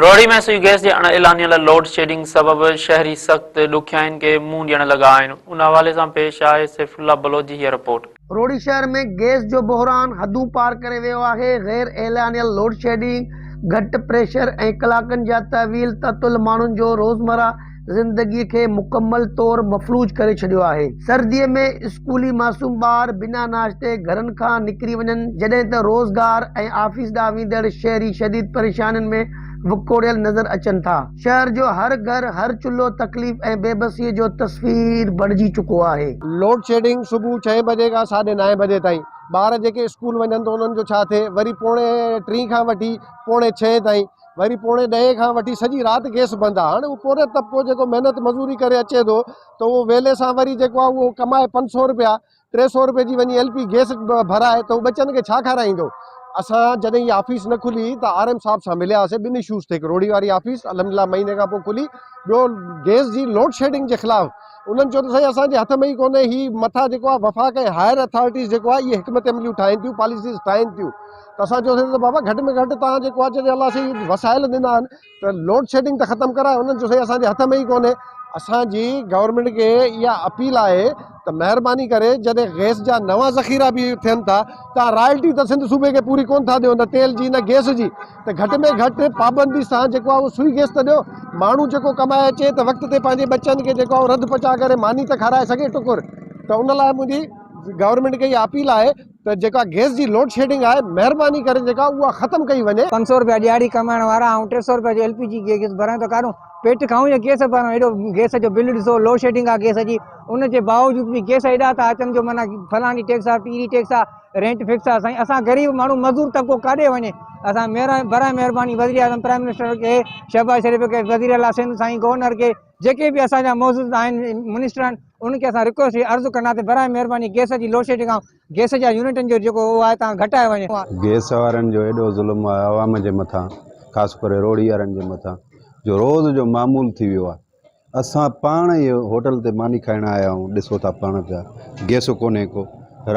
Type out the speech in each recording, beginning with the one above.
روهڙي ۾ سوئي gas جي اڻ اعلانيل لوڊ شيڊنگ سبب شهري سخت ڏکيائين کي منهن ڏيڻ لڳا آهن، ان حوالي سان پيش آهي سيف الله بلوچ جي هيء رپورٽ. روهڙي شهر ۾ گئس جو بحران حدون پار ڪري ويو آهي، غير اعلانيل لوڊشيڊنگ، گهٽ پريشر ۽ ڪلاڪن جا طويل تعطل ماڻهن جو روزمره زندگيء کي مڪمل طور مفلوج ڪري ڇڏيو آهي. سرديء ۾ اسڪولي معصوم ٻار بنا ناشتي گهرن کان نڪري وڃن، جڏهن ته روزگار ۽ آفيس ڏانهن ويندڙ شهري شديد پريشانين ۾ وڪوڙيل نظر اچن ٿا. شهر جو هر گهر، هر چلهو تڪليف ۽ بيبسيء جو تصوير بڻجي چڪو آهي. لوڊشيڊنگ صبح ڇهين بجي کان ساڍي نائين بجي تائين، ٻار جيڪي اسڪول وڃن ته انهن جو ڇا ٿئي، وري پوڻي ٽين کان وٺي پوڻي ڇهين تائين، وري پوڻي ڏهين کان وٺي سڄي رات گئس بند آهي هاڻي اهو پورهيت طبقو جيڪو محنت مزوري ڪري اچي ٿو ته اهو ويلي سان وري جيڪو آهي اهو ڪمائي 500 روپيا 300 روپئي جي وڃي ايل پي گئس ڀرائي ته اهو ٻچن کي ڇا کارائيندو اسان جڏهن هي آفيس نه کلي ته آر ايم صاحب سان ملياسي ٻن اشوز تي هڪ روڙي واري آفيس الحمدلله مهيني کان پوء کلي ٻيو گئس جي لوڊ شيڊنگ جي خلاف انهن چيو ته سائين اسان جي هٿ ۾ ئي ڪونهي هي مٿان جيڪو آهي وفاق ۽ هائر اٿارٽيز جيڪو آهي اهي حڪمت عمليون ٺاهين ٿيون پاليسيز ٺاهين ٿيون ته اسان چيوسين ته بابا گهٽ ۾ گهٽ توهان جيڪو آهي جڏهن الله سائين وسائل ڏنا آهن ته لوڊ شيڊنگ ته ختم ڪرايو انهن چيو سائين اسان جي هٿ ۾ ئي ڪونهي اسان جي گورنمينٽ کي اها اپيل آهي ته مهرباني ڪري جڏهن گئس جا نوان ذخيرا به ٿين ٿا ته رائلٽي ته سنڌ صوبي کي پوري ڪون ٿا ڏيو نه تيل جي نه گئس جي ته گهٽ ۾ گهٽ پابندي سان جيڪو آهي اهو سوئي گئس ته ڏيو ماڻهو جيڪو ڪمائي اچي ته وقت تي پنهنجي ٻچن کي جيڪو آهي رڌ پچا ڪري ماني ته کارائي سگهي ٽڪر ته ان لاء منهنجي گورنمينٽ کي اها اپيل آهي ته جيڪا گئس جي لوڊ شيڊنگ آهي مهرباني ڪري جيڪا اها ختم ڪئي وڃي. 500 روپيا ڏهاڙي ڪمائڻ وارا آئون 300 روپيا جو ايل پي جي گئس ڀران ته ڪاڏو پيٽ کائون يا گئس ڀران ايڏو گئس جو بل ڏسو لوڊ شيڊنگ آ گئس جي ان جي باوجود به گئس ايڏا ٿا اچن جو معنيٰ فلاڻي ٽيڪس آ ٽيري ٽيڪس آ رينٽ فڪس آ سائين اسان غريب ماڻهو مزور طبقو ڪاڏي وڃي اسان براء مهرباني وزير اعظم پرائم منسٽر کي شهباز شريف کي وزير اعليٰ سنڌ سائين گورنر کي جيڪي به اسان جا معزز آهن منسٽر آهن انهن کي اسان رڪويسٽ هي عرض ڪندا ته براء مهرباني گئس جي لوڊشيڊنگ ۽ گئس جا يونٽن جو جيڪو اهو آهي تان گهٽايو وڃي. گئس وارن جو ايڏو ظلم آهي عوام جي مٿان خاص ڪري روهڙي وارن جي مٿان جو روز جو معمول ٿي ويو آهي اسان پاڻ ئي هوٽل تي ماني کائڻ آيا آهيون ڏسو ٿا پاڻ پيا گئس ڪونهي ڪو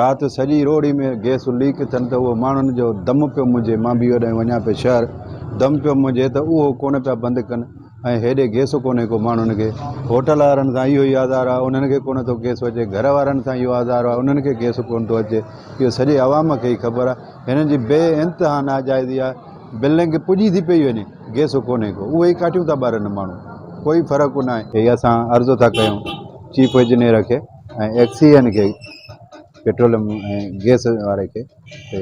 رات سڄي روهڙي ۾ گئس ليڪ ٿين ته اهو ماڻهن جو دم پيو منجهي مان به هوڏانهن وڃان پيو شهر دم پيو منجهي ته اهو ڪونه پيا بند ڪن ۽ هيڏي گئس ڪونهي ڪو ماڻهن کي هوٽل وارن سان اهو ئي آزار آهي انهن کي ڪونه ٿو گئس اچي گهر وارن سان اهو آزار آهي انهن کي گئس ڪونه ٿو اچي اهو سڄي عوام کي ئي خبر آهي هنن جي بي انتها ناجائزي آهي بلڊنگ پڄي ٿي پئي وڃي گئس ڪونهي ڪو اهي ئي ڪاٺيون ٿا ٻرن ماڻهو ڪوئي فرق ناهي. هي اسان عرض ٿا ڪيون چيف انجنيئر کي ۽ ايڪس اي اين کي پيٽروليم ۽ گئس واري کي ته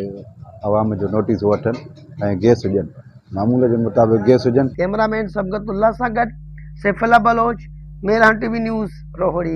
عوام جو نوٽيس وٺن ۽ گئس ڏين معمول جي مطابق گئس ڏين. ڪئميرا مين صبغت الله سان گڏ Saif Ullah Baloch, Mehran T V news, Rohri.